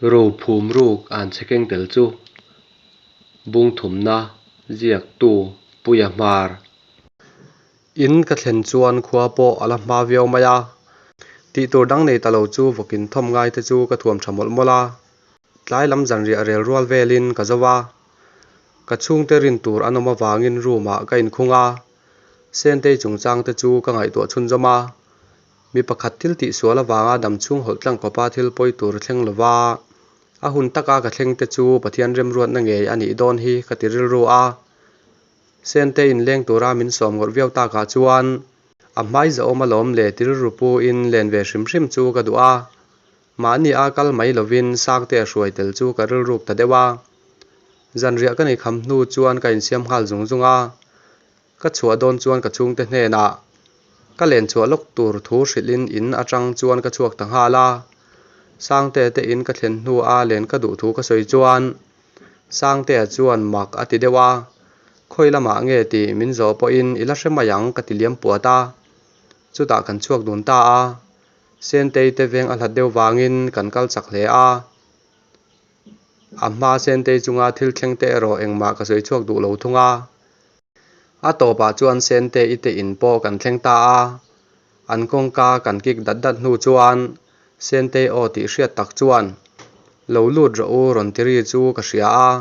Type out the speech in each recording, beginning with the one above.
Rophum ruk an chhe keng tel chu bung thumna ziaktu Puia Hmar. In ka thlen chuan khua pawh a la hma viau mai a, tih tur dang nei ta lo chu vawkin thawm ngai te chu ka thuam tha mawlh mawlh a, tlai lam zanriah rel rual velin ka zo a, ka chhungte rin tur an awm avangin room ah ka inkhung a, Sentei chungchang te chu ka ngaihtuah chhunzawm a. Mi pakhat thil tih sual avanga dam chhung hawlh tlang kawpa thil pawi tur thleng lova a hun taka ka thleng te chu Pathian remruatna ngei a nih dawn hi ka ti rilru a. Sente inleng tura min sawm ngawrh viau takah chuan a hmai zahawm alawm le ti rilru puin len ve hrim hrim chu ka duh a. Mahni a kal mai lovin Sangte a hruai tel chu ka rilruk ta deuh a. Zanriah ka nei kham hnu chuan ka insiam nghal zung zung a. Ka chhuah dawn chuan ka chhungte hnenah ka len chhuah lawk tur thu hrilhin in atang chuan ka chhuak ta nghal a. Sangtea te in ka thlen hnu a len ka duh thu ka sawi chuan Sangtea chuan mak a ti deuh a, Khawi lamah nge tih min zawh pawhin i la hre mai ang ka ti liam puat a. Chutah kan chhuak dun ta a, Sentei te veng a hlat deuh vangin kan kal chak hle a. A hma Sentei chunga thil thleng te erawh engmah ka sawi chhuak duh lo thung a. A tawpah chuan Sente i te in pawh kan thleng ta a, an kawngka kan kik dat dat hnu chuan Sentei aw tih hriat tak chuan Lo lut rawh u rawn ti ri chu ka hria a,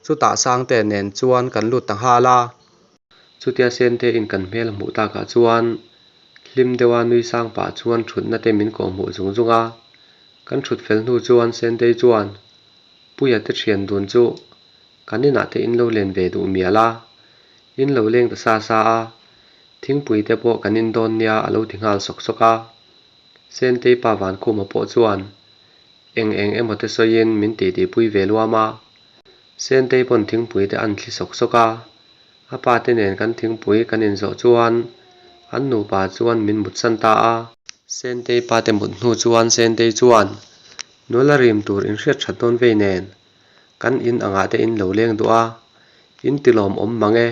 chutah Sangte nen chuan kan lut ta nghal a. Chutia Sente in kan hmel a hmuh takah chuan hlim deuha nui sang pah chuan thutna te min kawhhmuh zung zung a, kan thut fel hnu chuan Sentei chuan Puia te thian dun chu Kan inah te in lo len ve duh mial a, in lo leng ta sa sa a, thingpui te pawh kan in dawn nia a lo ti nghal sawk sawk a. Sentei pa Vankhuma pawh chuan eng eng emaw te sawiin min titipui ve luam a. Sentei pawn thingpui te an thli sawk sawk a, a pa te nen kan thingpui kan inzawh chuan an nupa chuan min mutsan ta a. Sentei pa te mut hnu chuan Sentei chuan nula rim tur inhriat that dawn vei nen Kan in angah te in lo leng duh a, in ti lawmawm mang e.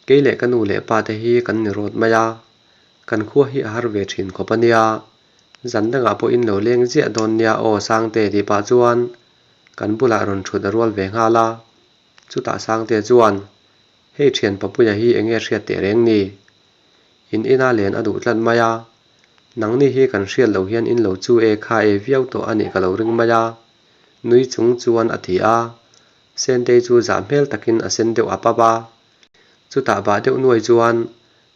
Kei leh ka nu leh pa te hi kan ni rawt mai a, kan khua hi a har ve thin khawp a nia. Zan dangah pawh in lo leng ziah dawn nia aw Sangte tih pah chuan kan bulah rawn thut a rual ve nghal a. Chutah Sangte chuan, Hei thian Papuia hi enge hriat teh reng ni? In ina len a duh tlat mai a, nangni hi kan hriat loh hian in lo chu e kha e viau tawh a nih ka lo ring mai a. Nui chung chuan a ti a, Sentei chu zah hmel takin a sen deuh ap ap a. Chutah bah deuh nuai chuan,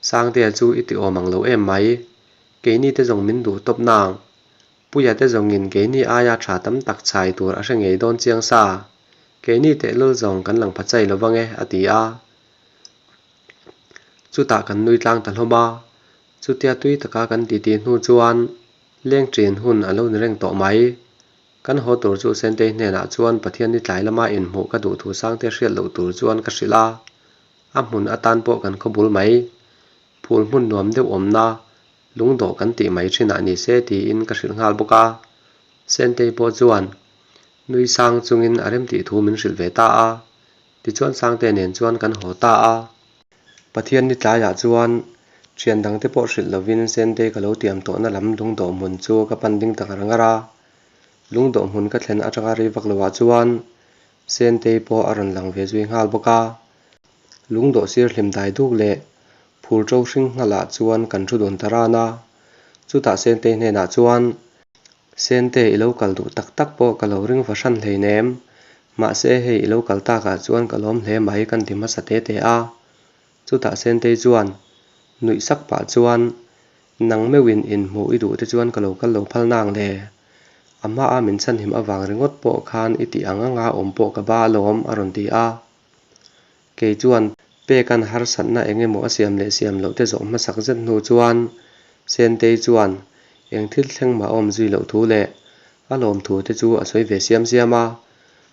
Sangtea chu i ti awm ang lo em mai, keini te zawng min duh tawp nang. Puia te zawngin keini aia tha tam tak chhai tur a hre ngei dawn chiang sa, keini tehlul zawng kan lang pha chai lo vang e, a ti a. Chutah kan nui tlang ta hlawm a, chutia tui taka kan titi hnu chuan leng ṭin hun a lo ni reng tawh mai. Kan haw tur chu Sentei hnenah chuan Pathian ni tlai lama inhmuh ka duh thu Sangte hriat loh tur chuan ka hrilh a, a hmun atan pawh kan khaw bul mai. Phul hmun nuam deuh awmna lungdawh kan tih mai thinah ni se tiin ka hrilh nghal bawk a. Sentei pawh chuan nui sang chungin a remtih thu min hrilh ve ta a, tichuan Sangte nen chuan kan haw ta a. Pathian ni tlaiah chuan thian dangte pawh hrilh lovin Sentei ka lo tiam tawhna lam lungdawh hmun chu ka pan ding ta ngar ngar a. Lungdawh hmun ka thlen atanga rei vak loah chuan Sentei pawh a rawn lang ve zui nghal bawk a. Lungdawh sir hlim dai duk leh phur ṭo hring nghalah chuan kan thu dawn ta ran a. Chutah Sentei hnenah chuan, Sente i lo kal duh tak tak pawh ka lo ring va hran hleinem. Mahse hei i lo kal takah chuan ka lawm hle mai kan ti hmasa te te a. Chutah Sentei chuan nuih sak pah chuan, Nang meuhin inhmuh i duh te chuan ka lo kal lo phal nang le. A hmaa min chhanhim avang ringawt pawh khan i tih ang anga awm pawh ka ba alawm a rawn ti a. Kei chuan Pekan harsatna eng emaw a siam leh siam loh te zawh hmasak zet hnu chuan Sentei chuan eng thil thleng mah a awm zui loh thu leh a lawm thu te chu a sawi ve siam siam a.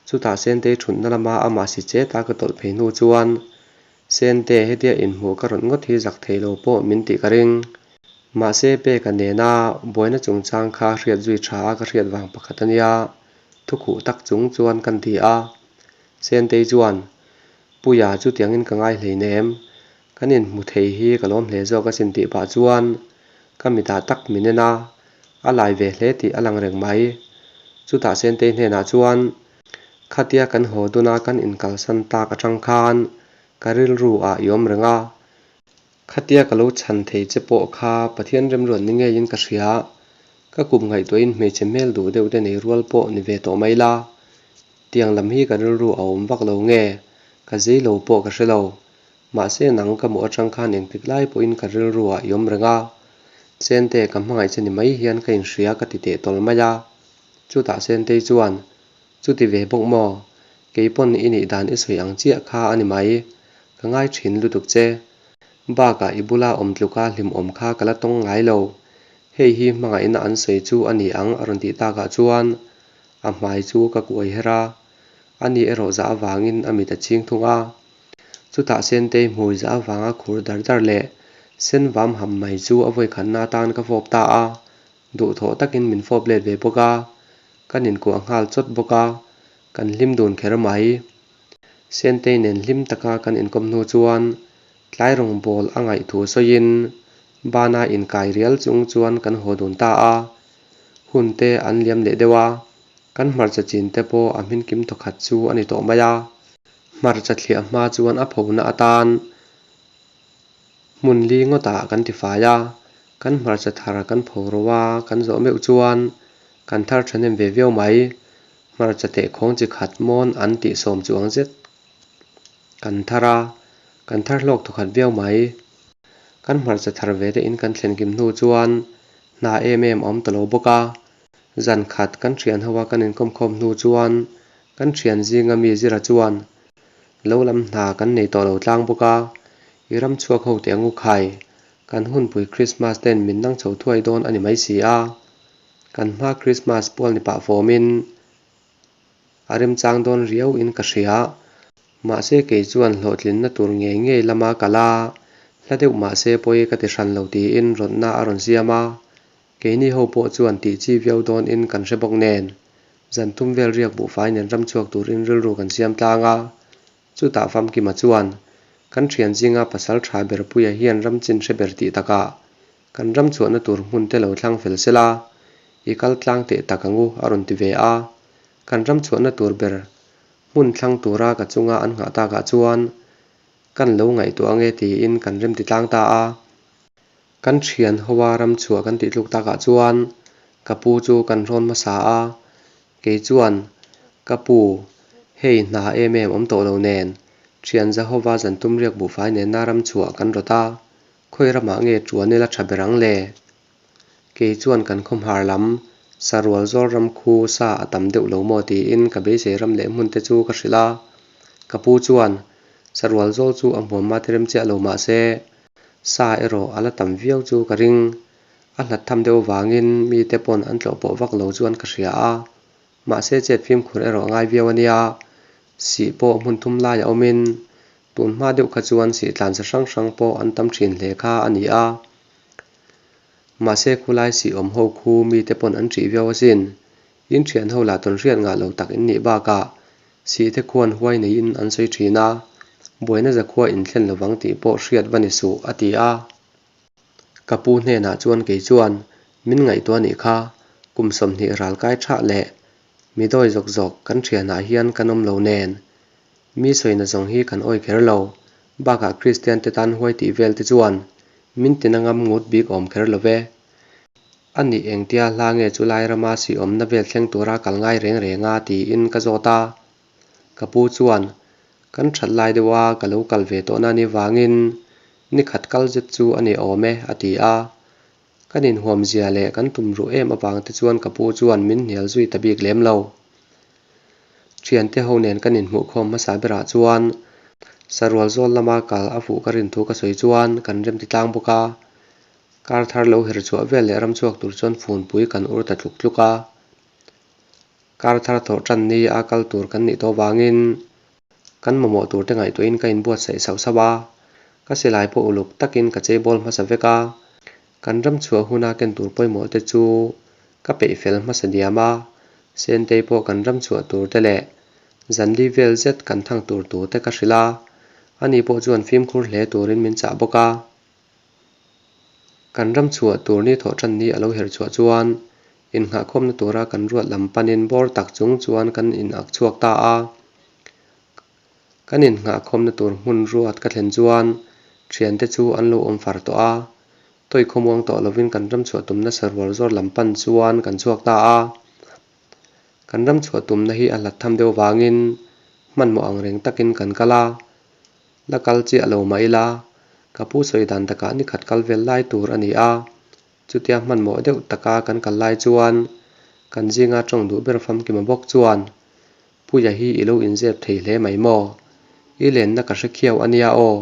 Chutah Sentei thutna lama amah si chet a ka tawlh phei hnu chuan Sente hetia inhmuh ka rawn ngawt hi zak thei lo pawh min tih ka ring. Mahse Peka nena buaina chungchang kha hriat zui tha a ka hriat vang pakhat a nia, thukhuh tak chung chuan kan ti a. Sentei chuan, Puia chutiangin ka ngai hleinem, kan inhmu thei hi ka lawm hle zawk asin tih pah chuan ka mitah tak min en a, a lai ve hle tih a lang reng mai. Chutah Sentei hnenah chuan, Khatia kan haw duna kan inkalsan tak atang khan ka rilru ah i awm reng a. Khatia ka lo chhan thei che pawh kha Pathian remruat ni ngeiin ka hria. Ka kum ngaihtuahin hmeichhe hmel duh deuh te nei rual pawh ni ve tawh mai la. Tiang lam hi ka rilru a awm vak lo nge, ka zei lo pawh ka hre lo. Mahse nang ka hmuh atang khan engtik lai pawhin ka rilru ah i awm reng a. Sente ka hmangaih che ni mai hian ka inhria ka ti teh tawl mai a. Chutah Sentei chuan, Chuti ve bawk maw? Kei pawn i nih dan i sawi ang chiah kha a ni mai. Ka ngai thin lutuk che. Bakah i bula awm tluka hlimawm kha ka la tawng ngai lo. Hei hi hmangaihna an sawi chu a ni ang a rawn tih takah chuan a hmai chu ka kuai her a. Ani erawh zah avangin a mit a chhing thung a. Chutah Sentei hmui zah avanga khur dar dar leh sen vam ham mai chu a vawikhatna atan ka fawp ta a. Duhthawh takin min fawp let ve bawk a, kan inkuah nghal chawt bawk a, kan hlim dun kher mai. Sentei nen hlim taka kan inkawm hnu chuan tlai rawngbâwl a ngaih thu sawiin bana inkai rial chung chuan kan haw dun ta a. Hun te an liam leh deuh a, kan hmarcha chin te pawh a hmin kim thawkhat chu a ni tawh mai a. Hmarcha thliah hma chuan a phona atan Hmun li ngawtah kan ti fai a, kan hmarcha thar kan pho ro a, kan zawh meuh chuan kan thar thahnem ve viau mai. Hmarcha tehkhawng chi khat mawn an tih sawm chuang zet kan thar a, kan thar hlawk thawkhat viau mai. Kan hmarcha thar ve te in kan thlen kim hnu chuan hna em em a awm ta lo bawk a, zan khat kan thian ho a kan inkawmkhawm hnu chuan kan thian zinga mi zira chuan Lo lam hna kan nei tawh lo tlang bawk a, i ram chhuak ho teh angu khai, kan hunpui Krismas ten min nang chho thuai dawn a ni mai si a. Kan hma Krismas pual ni pah fawmin a remchang dawn riau in ka hria. Mahse kei chuan hlawhtlinna tur ngei ngei lama kal a, hla deuh mahse pawi ka ti hran lo tiin rawtna a rawn siam a. Keini ho pawh chuan tih chi viau dawn in kan hre bawk nen, zan thum vel riak buhfai nen ram chhuak turin rilru kan siam tlang a. Chutah Famkima chuan, Kan thian zinga pasal tha ber Puia hian ram chin hre ber tih takah kan ram chhuahna tur hmun te lo thlang fel sela, i kal tlang teh tak angu a rawn ti ve a. Kan ram chhuahna tur ber hmun thlang tura ka chunga an nghah takah chuan kan lo ngaihtuah ange tiin kan rem ti tlang ta a. Kan thian hoa ram chhuah kan tih tluk takah chuan ka pu chu kan hrawn hmasa a, kei chuan ka pu hei hna em em awm tawh lo nen thian Jehova zantum riak buhfai nena ram chhuah kan rawt a, khawi ramah nge tuan ila tha ber ang le? Kei chuan kan khawmhar lam sarual zawl ram khu sa a tam deuh lo maw tiin ka beisei ram leh hmun te chu ka hrilh a, ka pu chuan sarual zawl chu a hmuam mate rem chiah lo mahse Sa erawh a la tam viau chu ka ring. A hlat tham deuh vangin mite pawn an tlawh pawh vak lo chuan ka hria a. Mahse chet fimkhur erawh a ngai viau a nia. Sih pawh hmun thum laiah awmin tun hma deuh kha chuan sih tlansa hrang hrang pawh an tam thin hle kha a ni a. Mahse khulai sih awm ho khu mite pawn an ṭih viau asin. In ṭhian ho lah tawn hriat ngah lo tak in nih bakah Sihte khuan huai neiin an sawi thin a, buaina zakhua inthlen lovang tih pawh hriat va ni suh, a ti a. Ka pu hnenah chuan kei chuan, Min ngaihtuah nih kha, kum 20 ral kai thah leh mi dawi zawk zawk kan thianah hian kan awm lo nen. Mi sawina zawng hi kan awi kher lo, bakah Kristian te tan huai tih vel te chuan min tina ngam ngut bik awm kher lo ve. A nih engtia hla nge chu lai rama sih awmna vel thleng tura kal ngai reng reng a tiin ka zawt a. Ka pu chuan, Kan that lai deuh a, ka lo kal ve tawhna ni vangin ni khat kal zet chu a ni awm e a ti a. Kan inhuamzia leh kan tum ruh em avang te chuan ka pu chuan min hnial zui ta bik lem lo. Thiante ho nen kan inhmuhkhawm hmasa berah chuan sarual zawl lama kal a fuh ka rin thu ka sawi chuan kan remti tlang bawk a. Kar thar lo her chhuah vel leh ram chhuak tur chuan funpui kan ur ta tluk tluk a. Kar thar thawh tan ni a kal tur kan nih tawh vangin kan mamawh tur te ngaihtuahin ka inbuatsaih sauh sauh a. Ka silai pawh uluk takin ka cheibawl hmasa vek a. Kan ram chhuah huna ken tur pawimawh te chu ka peih fel hmasa diam a. Sentei pawh kan ram chhuah tur te leh zanli vel zet kan thang tur tur te ka hrilh a. Ani pawh chuan fimkhur hle turin min chah bawk a. Kan ram chhuah tur ni thawh tan ni a lo herh chhuah chuan Innghahkhawmna tura kan ruat lam panin bawr tak chung chuan kan in ak chhuak ta a. Kan innghahkhawmna tur hmun ruat ka thlen chuan thiante chu an lo awm far tawh a. Tawi khawmuang tawh lovin kan ram chhuah tumna sarual zawr lam pan chuan kan chhuak ta a. Kan ram chhuah tumna hi a hlat tham deuh vangin hmanhmawh ang reng takin kan kal a. La kal chiah lo mah ila, ka pu sawi dan takah ni khat kal vel lai tur a ni a. Chutia hmanhmawh deuh taka kan kal lai chuan kan zinga tawng duh ber famkima bawk chuan, Puia hi i lo inzep thei hle mai maw? I lenna ka hre khiau a nia aw,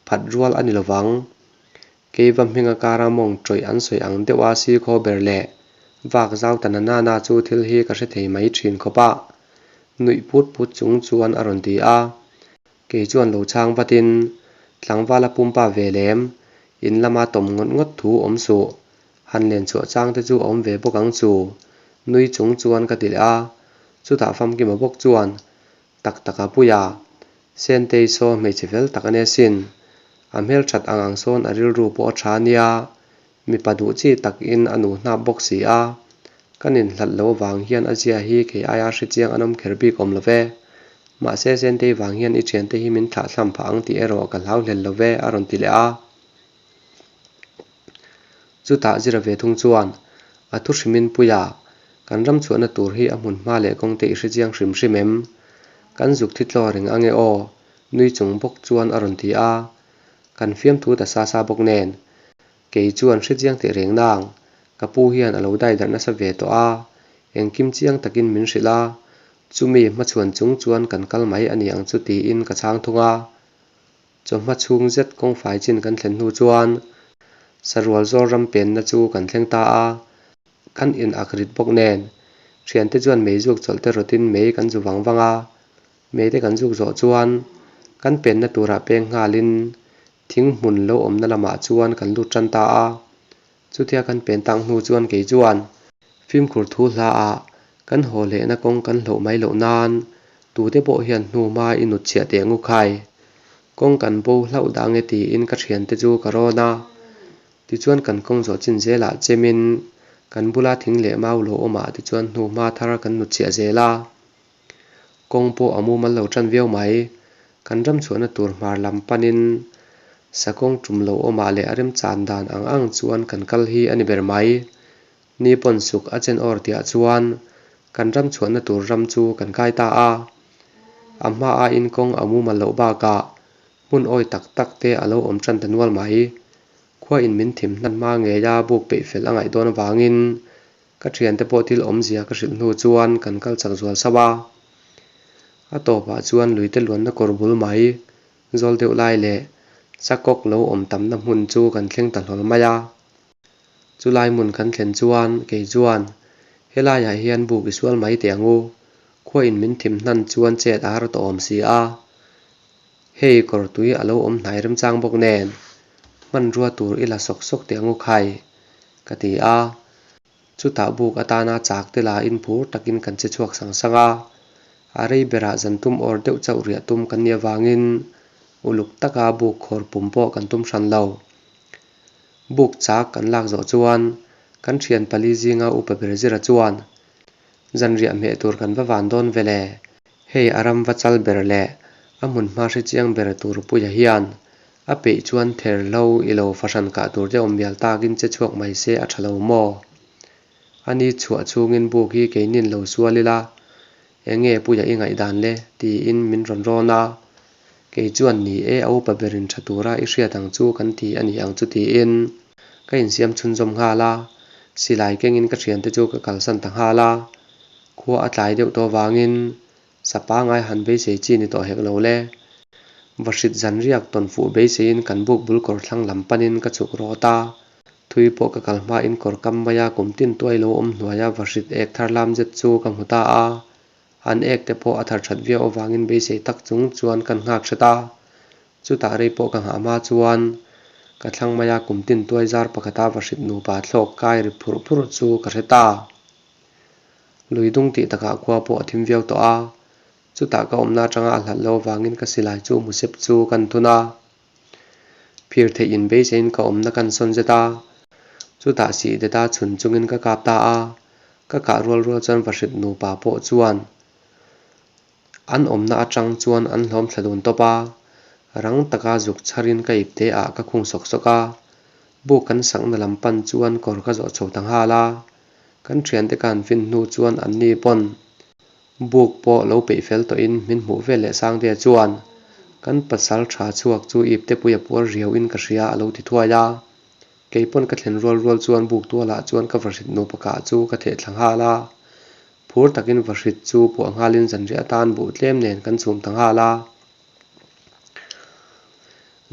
phat rual a ni lovang. Keiva hminga kara mawng tawih an sawi ang deuha sikhaw ber leh vak zau ta na nana chu thil hi ka hre thei mai thin khawp a, nuih put put chung chuan a rawn ti a. Kei chuan lo chhang vatin, Tlangvala pumpa ve lem, in lama tawm ngawt ngawt thu awm suh, han len chhuah chang te chu a awm ve bawk ang chu, nui chung chuan ka ti leh a. Chutah famkima bawk chuan, Tak tak a puia, Sentei saw hmeichhe fel tak a nia sin. A hmelthat ang ang sawn a rilru pawh a tha nia, mipa duh chi takin a nu hnap bawk si a. Kan inhlat lo vang hian a zia hi kei aia hre chiang an awm kher bik awm lo ve. Mahse Sentei vang hian i thiante hi min thlah thlam phah ang tih erawh ka hlau hlel lo ve a rawn ti leh a. Chutah zira ve thung chuan a thu hrimin Puia, kan ram chhuahna tur hi a hmun hma leh kawng te i hre chiang hrim hrim em? Kan zuk thi tlaw reng ange aw, nui chung bawk chuan a rawn ti a. Kan fiamthu ta sa sa bawk nen. Kei chuan hre chiang teh reng nang, ka pu hian a lo dai darh nasa ve tawh a, engkim chiang takin min hrilh a, chumi hmachhuan chung chuan kan kal mai a ni ang chu tiin ka chhang thung a. Chawhma chhung zet kawngfai chin kan thlen hnu chuan sarual zawl ram penna chu kan thleng ta a, kan in ak rit bawk nen thiante chuan mei zuk chawlh te rawtin mei kan zu vang vang a, mei te kan zuk zawh chuan kan penna turah peng nghalin thing hmun lo awmna lamah chuan kan lut tan ta a. Chutia kan pen tak hnu chuan kei chuan fimkhur thu hla ah kan haw lehna kawng kan hloh mai loh nan tute pawh hian hnu hma i nut chhiah teh ngu khai. Kawng kan bo hlauh dah nge tiin ka thiante chu ka rawn a. Tichuan kan kawng zawh chin zelah chemin kan bula thing leh mau lo awmah tichuan hnu hma thar kan nut chhiah zel a. Kawng pawh a mumal lo tan viau mai. Kan ram chhuahna tur hmar lam panin sakawng tum lo awmah leh a remchan dan ang ang chuan kan kal hi a ni ber mai. Ni pawn suk a chen awr tihah chuan kan ram chhuahna tur ram chu kan kai ta a. A hma aiin kawng a mumal loh bakah hmun awi tak tak te a lo awm tan ta nual mai. Khua in min thim hnan hma ngeia buk peih fel a ngaih dawn avangin Ka thiante pawh thil awmzia ka hrilh hnu chuan kan kal chak zual sauh a. A tawpah chuan luite luanna kawr bul mai, zawl deuh lai leh chakawk lo awm tamna hmun chu kan thleng ta hlawl mai a. Chulai hmun kan thlen chuan kei chuan, Helaiah hian buk i sual mai teh ang u, khuain min thim hnan chuan chet a har tawh awm si a. Hei kawr tui a lo awm hnai remchang bawk nen, hmanrua tur i la sawk sawk teh ang u khai, ka ti a. Chutah buk atana chak te lahin phur takin kan che chhuak sang sang a, a rei berah zan tum awr deuh chauh riah tum kan nih avangin uluk taka buk khawr pum pawh kan tum hran lo. Buk chak kan lak zawh chuan kan thian pali zinga upa ber zira chuan zan riah hmeh tur kan va van dawn ve le. Hei a ram va chal ber leh a hmun hma hre chiang ber tur puia hian A peih chuan therhlo i lo fahran kah tur te awm mial takin che chhuak mai se a tha lo maw? A ni chhuah chhungin buk hi keinin lo sual ila, enge puia i ngaihdan le? tiin min rawn rawn a. Kei chuan ni e, a upa berin tha tura i hriat ang chu kan ti a ni ang chu tiin ka insiam chhunzawm nghal a, silai kengin ka thiante chu ka kalsan ta nghal a. Khua a tlai deuh tawh vangin Sa pangai han beisei chi ni tawh hek lo le. Vahrit zan riak tawn fuh beiseiin kan buk bul kawr thlang lam panin ka chhuk rawt a. Thui pawh ka kal hmain kawr kam maia kum tin tuai lo awm hnuaia vahrit ek thar lam zet chu ka hmu ta a. An ek te pawh a thar that viau avangin beisei tak chung chuan kan nghak hret a. Chutah rei pawh ka nghah hma chuan ka thlang maia kum tin tuai zar pakhata vahrit nupa thlawk kai ri phurh phurh chu ka hre ta. Lui dung tih takah khua pawh a thim viau tawh a, chutah ka awmna atanga a hlat lo avangin ka silai chu musep chu kan thun a. Phir theih in beiseiin ka awmna kan sawn zet a, chutah sih deta chhun chungin ka kap ta a. Ka kah rual rual chuan vahrit nupa pawh chuan an awmna atang chuan an hlawm thla dun tawp a, rang taka zuk chharin ka ipte ah ka khung sawk sawk a, buk kan sakna lam pan chuan kawr ka zawh chho ta nghal a, kan thiante ka han fin hnu chuan anni pawn buk pawh lo peih fel tawhin min hmuh vel leh Sangtea chuan kan pasal tha chhuak chu ipte pui a puar riau in ka hria a lo ti thuai a. Kei pawn ka thlen rual rual chuan buk tualah chuan ka vahrit nupa kah chu ka theh thla nghal a. Phur takin vahrit chu puah nghalin zanriah atan buh tlem nen kan chhum ta nghal a.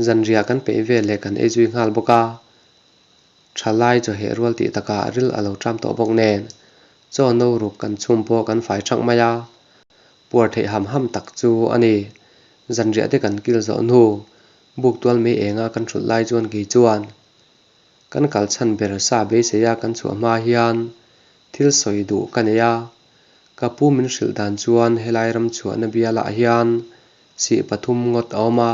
Zanriah kan peih vel leh kan ei zui nghal bawk a. Thalai chawheh rual tih takah ril a lo ṭam tawh bawk nen chaw no ruk kan chhum pawh kan fai ṭhak mai a. Puar theih ham ham tak chu a ni. Zanriah te kan kil zawh hnu Buk tual mai enga kan hrulh lai chuan kei chuan kan kal chhan ber sa beisei a kan chhuah hma hian thil sawi duh ka nei a, ka pu min hrilh dan chuan helai ram chhuahna bialah hian sih pathum ngawt a awm a,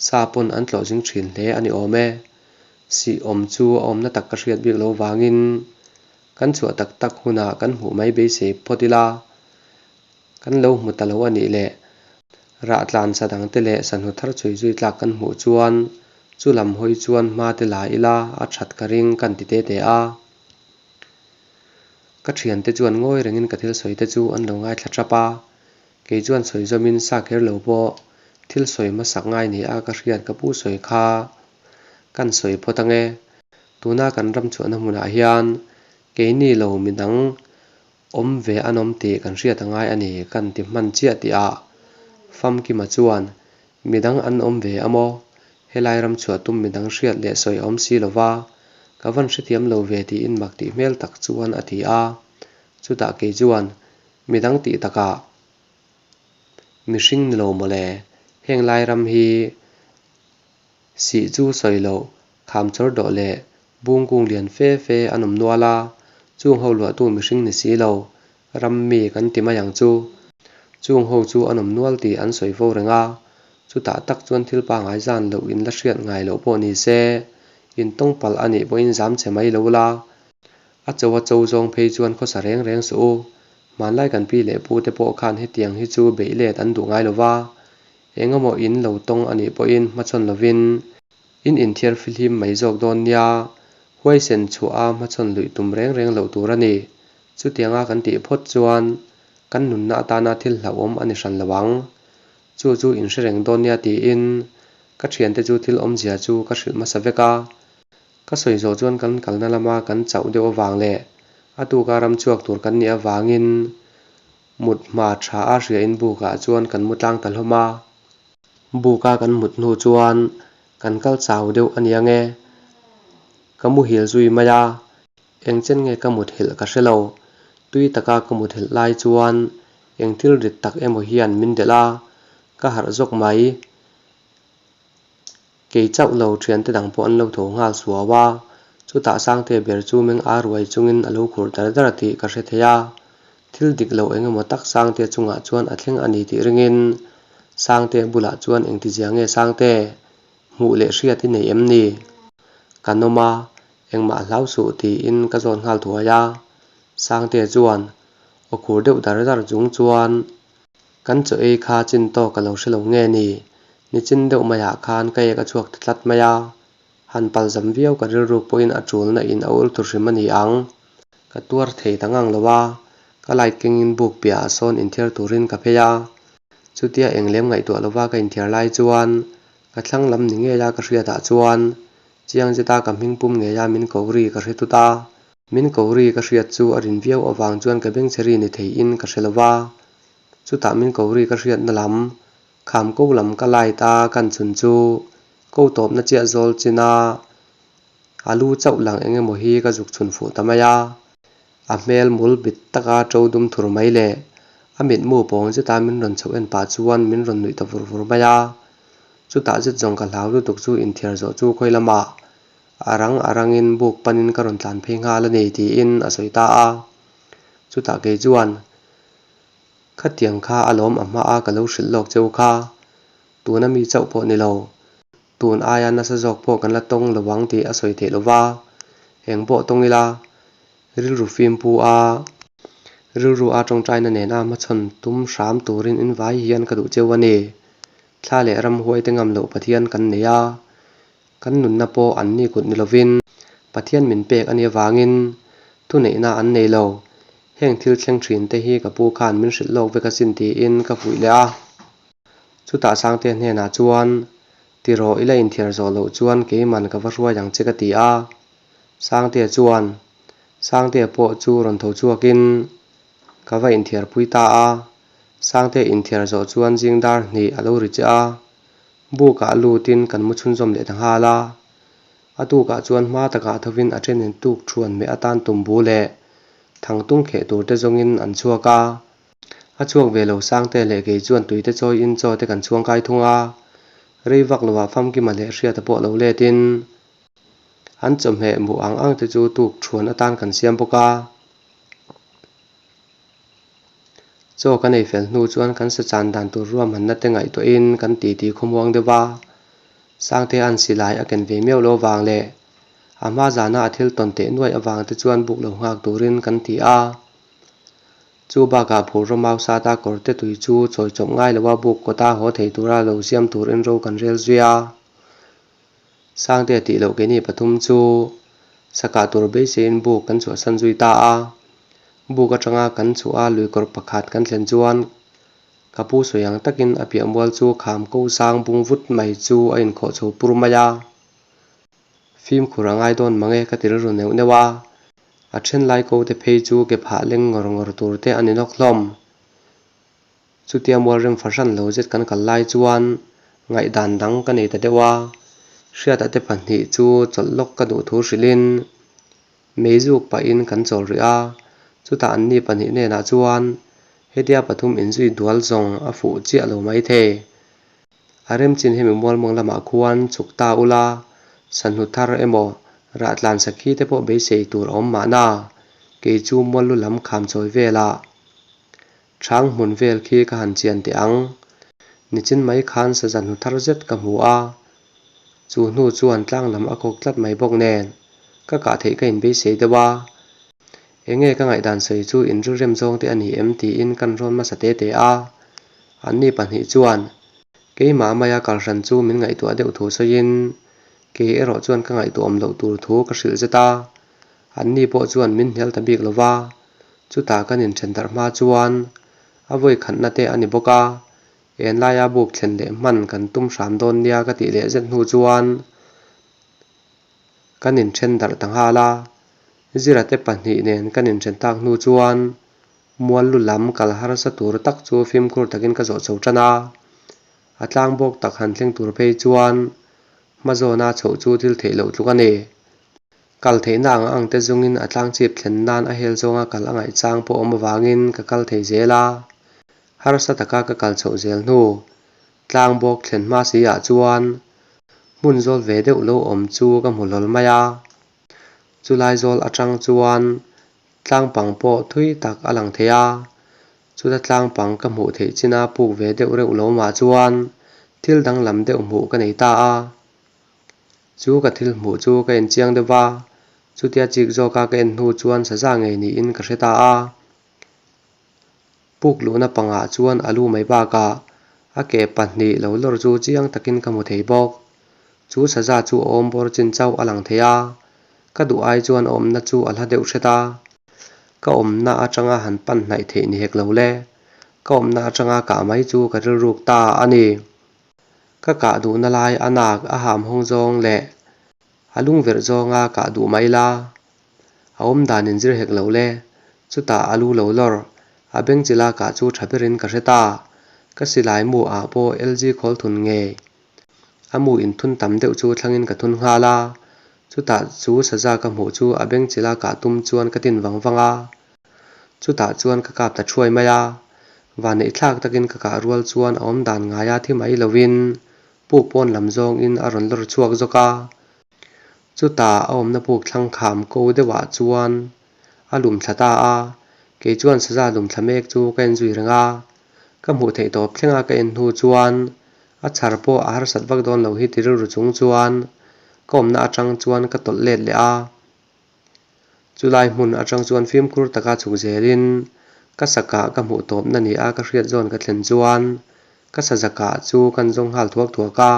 sa pawn an tlawh zing thin hle a ni awm e. Sih awm chu a awmna tak ka hriat bik lo vangin kan chhuah tak tak hunah kan hmuh mai beisei phawt ila. Kan lo hmu ta lo a nih leh rah tlan sa dangte leh sahnu thar chhui zui tlak kan hmuh chuan chu lam hawi chuan hma te la ila a that ka ring kan ti te te a. Ka thiante chuan ngawi rengin ka thil sawi te chu an lo ngaithla tap a, kei chuan sawi zawmin sa kher lo pawh thil sawi hmasak ngai ni a ka hriat ka pu sawi kha kan sawi phawt ange. Tuna kan ram chhuahna hmunah hian keini lo midang Awm ve an awm tih kan hriat a ngai a ni kan ti hman chiah tih ah Famkima chuan midang an awm ve a maw? Helai ram chhuah tum midang hriat leh sawi a awm si lo va, ka van hrethiam lo ve tiin mak tih hmel tak chuan a ti a. Chutah kei chuan midang tih takah mihring ni lo mawle, heng lai ram hi Sih chu sawi loh, kham chawr dawh leh bungkung lian fe fe an awm nual a, chung ho luahtu mihring ni si lo, ram mi kan ti mai ang chu. Chung ho chu an awm nual tih an sawi fo reng a, chutah tak chuan thil pangngai zan loh in la hriat ngai loh pawh ni se, intawng palh a nih pawhin zam che mai lo la, a cho a cho zawng phei chuan khawsa reng reng suh u. Hmanlai kan pi leh pu te pawh khan hetiang hi chu beih let an duh ngai lo va, Engemaw in lo tawng a nih pawhin hmachhawn lovin in inthiar fihlim mai zawk dawn nia, huaisen chhuah a hmachhawn luih tum reng reng loh tur a ni. Chutianga kan tih phawt chuan kan nunna atana thil hlauhawm a ni hran lo ang. Chu chu in hre reng dawn nia tiin ka thiante chu thil awmzia chu ka hrilh hmasa vek a. Ka sawi zawh chuan kan kalna lama kan chauh deuh avang leh a tuka ram chhuak tur kan nih avangin Mut hma tha a hriain bukah chuan kan mu tlang ta hlawm a. Buka kan mut hnu chuan kan kal chau deuh a nia nge? Ka muhil zui mai a, eng chen nge ka muthilh ka hre lo. Tui taka ka muthilh lai chuan eng thil rit tak emaw hian min delh a, ka harh zawk mai. Kei chauh lo thiante dang pawh an lo tho nghal suau a, chutah Sangte ber chu meng ar ruai chungin a lo khur dar dar tih ka hre thei a. Thil dik lo eng emaw tak Sangte chungah chuan a thleng a ni tih ringin Sangte bulah chuan engtizia nge Sangte, hmuh leh hriat i nei em ni? Ka nawm a, engmah hlau suh tiin ka zawn nghal thuai a. Sangte chuan aw khur deuh dar dar chung chuan Kan chaw ei kha chin tawk ka lo hre lo nge ni? Nichin deuh maiah khan ka ek a chhuak ta tlat mai a, han palzam viau ka rilruk pawhin a tulna in a ul thu hrim a ni ang. Ka tuar thei ta ngang lo a, ka light kengin buk piahah sawn inthiar turin ka phei a. Chutia eng lem ngaihtuah lova ka inthiar lai chuan ka thlang lam ni ngei a ka hriatah chuan chiang zeta ka hming pum ngei a min ko ri ka hre tut a. Min ko ri ka hriat chu a rin viau avang chuan ka bengchhe ri ni theiin ka hre lo va. Chutah min ko ri ka hriatna lam, kham ko lam ka light a kan chhun chu ko tawpna chiah zawl chin a, a lu chauh lang eng emaw hi ka zuk chhun fuh ta mai a. A hmel mul bit taka ṭo dum thur mai leh a mitmu pawng zeta min rawn chhoh en pah chuan min rawn nuih ta vur vur mai a. Chutah zet zawng ka hlau lutuk chu inthiar zawh chu khawi lamah a rang a rangin buk panin ka rawn tlan phei nghal a ni tiin a sawi ta a. Chutah kei chuan Khatiang kha a lawm a hma a ka lo hrilh lawk cheu kha, tuna mi chauh pawh ni lo, tun aia nasa zawk pawh kan la tawng lo ang tih a sawi theih lo va, eng pawh tawng ila, Rilru fimpu a, rilru a tawngtaina nena hmachhawn tum hram turin in vai hian ka duh cheu a ni. Thla leh ramhuai te ngam loh Pathian kan nei a, kan nunna pawh an ni kut ni lovin Pathian min pek a nih avangin thuneihna an nei lo. Heng thil thleng thin te hi ka pu khan min hrilh lawk vek asin tiin ka fuih leh a. Chutah Sangtea hnenah chuan, Tiraw i la inthiar zawh loh chuan keiman ka va hruai ang che ka ti a. Sangtea chuan, Sangtea pawh chu rawn tho chhuakin ka va inthiarpui ta a. Sangtea inthiar zawh chuan zing dar hnih a lo ri che a. Bukah lutin kan mu chhunzawm leh ta nghal a. A tukah chuan hma takah thovin a then in tuk thuan meh atan tumbu leh thangtung kheh tur te zawngin an chhuak a. A chhuak ve lo Sangte leh kei chuan tuite chawi in chaw te kan chhuang kai thung a. Rei vak lovah famkima leh hriata pawh lo let in an chawhmeh hmuh ang ang te chu tuk thuan atan kan siam bawk a. Chaw kan ei fel hnu chuan kan sa chan dan tur ruahmanna te ngaihtuahin kan titi khawmuang deuh a. Sangte an silai a ken ve miau lo vang leh a hma zana a thil tawn teh nuaih avang te chuan buk lo nghak turin kan ti a. Chu bakah phur rawmau sata kawr te tui chu chawi chawp ngai loa buk kawta haw thei tura lo siam turin ro kan rel zui a. Sangte tih loh keini pathum chu sakah tur beiseiin buk kan chhuahsan zui ta a. Buk atanga kan chhuah a luikawr pakhat kan thlen chuan ka pu sawi ang takin a piah mual chu kham ko sang bung vut mai chu a inkhawh chho pur mai a. Fimkhur a ngai dawn mang e ka ti rilru neuh neuh a. A then lai ko te phei chu ke phah leng ngawr ngawr tur te a ni nawk hlawm. Chutia mual rem fahran lo zet kan kal lai chuan ngaihdan dang ka nei ta deuh a, Hriata te pahnih chu chawlh lawk ka duh thu hrilhin meizuk pahin kan chawl rih a, chutah anni pahnih hnenah chuan hetia pathum inzui dual zawng a fuh chiah lo maithei. A remchin hemi mualmawng lamah khuan chhuk ta ula, sanhnu thar emaw rahtlan sakhi te pawh beisei tur a awm mahna, kei chu mual lu lam kham chawi velah Chhang hmun vel khi ka han chian teh ang. Nichin mai khan saza hnu thar zet ka hmu a, chu hnu chuan tlang lam a kawk tlat mai bawk nen ka kah theih ka inbeisei deuh a. Enge ka ngaihdan sawi chu inrilrem zawng te a ni em tiin kan rawn hmasa te te a. Anni pahnih chuan keimah maia kalhran chu min ngaihtuah deuh thu sawiin kei erawh chuan ka ngaihtuah awm loh tur thu ka hrilh zet a. Anni pawh chuan min hnial ta bik lo va. Chutah kan inthen darh hma chuan a vawi khatna te a ni bawk a, enlaia buk thlen leh hman kan tum hram dawn nia ka tih leh zet hnu chuan kan inthen darh ta nghal a. Zira te pahnih nen kan inthen tak hnu chuan mual lu lam kal harsa tur tak chu fimkhur takin ka zawh chho tan a. A tlang bawk tak han thleng tur phei chuan hmazawna chhoh chu thil theih loh tluk a ni. Kal theihna ang ang te zungin a tlang chip thlen nan a hel zawnga kal a ngaih chang pawh awm avangin ka kal thei zel a. Harsa taka ka kal chhoh zel hnu, tlang bawk thlen hma si ah chuan hmun zawl ve deuh lo awm chu ka hmu hlawl mai a. Chulai zawl atang chuan tlang pang pawh thui tak a lang thei a. Chuta tlang pang ka hmuh theih china puk ve deuh reuh lo mah chuan thil danglam deuh hmuh ka nei ta a. Chu ka thil hmuh chu ka en chiang deuh va, chutia chik zawka ka en hnu chuan saza ngei niin ka hre ta a. Puk luhna pangah chuan a lu mai bakah a ke pahnih lo lawr chu chiang takin ka hmu thei bawk. Chu saza chu a awm bawr chin chauh a lang thei a, ka duh ai chuan a awmna chu a hla deuh hret a. Ka awmna atanga han pan hnaih theih ni hek lo le, ka awmna atanga kah mai chu ka rilruk ta a ni. Ka kah duhna lai a nak a ham hawng zawng leh a lungverh zawnga kah duh mai la, a awm dan in zir hek lo le, chutah a lu lo lawr, a beng chila kah chu tha berin ka hre ta, ka silai mu ah pawh LG khawl thun ngei, a mu in thun tam deuh chu thlangin ka thun nghal a, chutah chu saza ka hmuh chu a beng chila kah tum chuan ka tin vang vang a. Chutah chuan ka kap ta thuai mai a, vanneih thlak takin ka kah rual chuan a awm dan ngaia thi mai lovin puk pawn lam zawngin a rawn lawr chhuak zawk a. Chutah a awmna puk thlang kham ko deuhah chuan a lum thla ta a, kei chuan saza lum thla mek chu ka en zui reng a. Ka hmuh theih tawp thlenga ka en hnu chuan a chhar pawh a harsat vak dawn lo hi ti rilru chung chuan ka awmna atang chuan ka tawlh let leh a. Chulai hmun atang chuan fimkhur taka chhuk zelin ka sa kah ka hmuh tawpna ni a ka hriat zawn ka thlen chuan ka saza kah chu kan zawng nghal thuak thuak a.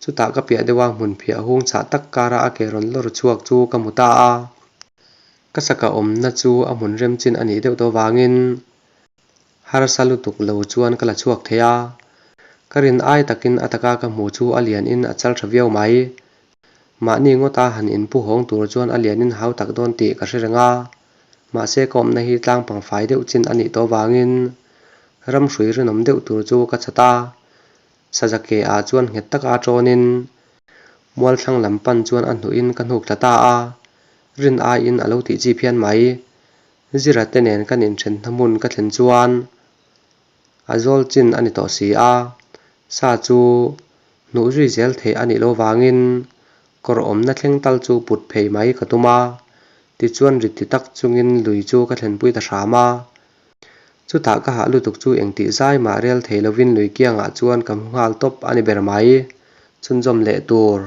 Chutah ka piah deuha hmun phiah hung chhah tak kara a ke rawn lawr chhuak chu ka hmu ta a. Ka sa kah awmna chu a hmun rem chin a nih deuh tawh avangin harsa lutuk lo chuan ka la chhuak thei a. Ka rin ai takin a taka ka hmuh chu a lianin a chal tha viau mai. Mahni ngawta han inpu hawng tur chuan a lianin hau tak dawn tih ka hre reng a. Mahse ka awmna hi tlang pangfai deuh chin a nih tawh avangin ramhrui rinawm deuh tur chu ka chat a. Saza ke ah chuan nghet taka tawnin mualthlang lam pan chuan a hnuhin ka hnuk thla ta a, rin aiin a lo tih chi phian mai. Zira te nen kan inthen hna hmun ka thlen chuan a zawl chin a ni tawh si a, sa chu hnuh zui zel theih a nih loh vangin kawr awmna thleng tal chu put phei mai ka tum a, tichuan rit ti tak chungin lui chu ka thlenpui ta hram a. Chutah ka hah lutuk chu engtih zai mah rel thei lovin lui kiangah chuan ka hmu nghal tawp a ni ber mai. Chhunzawm leh tur.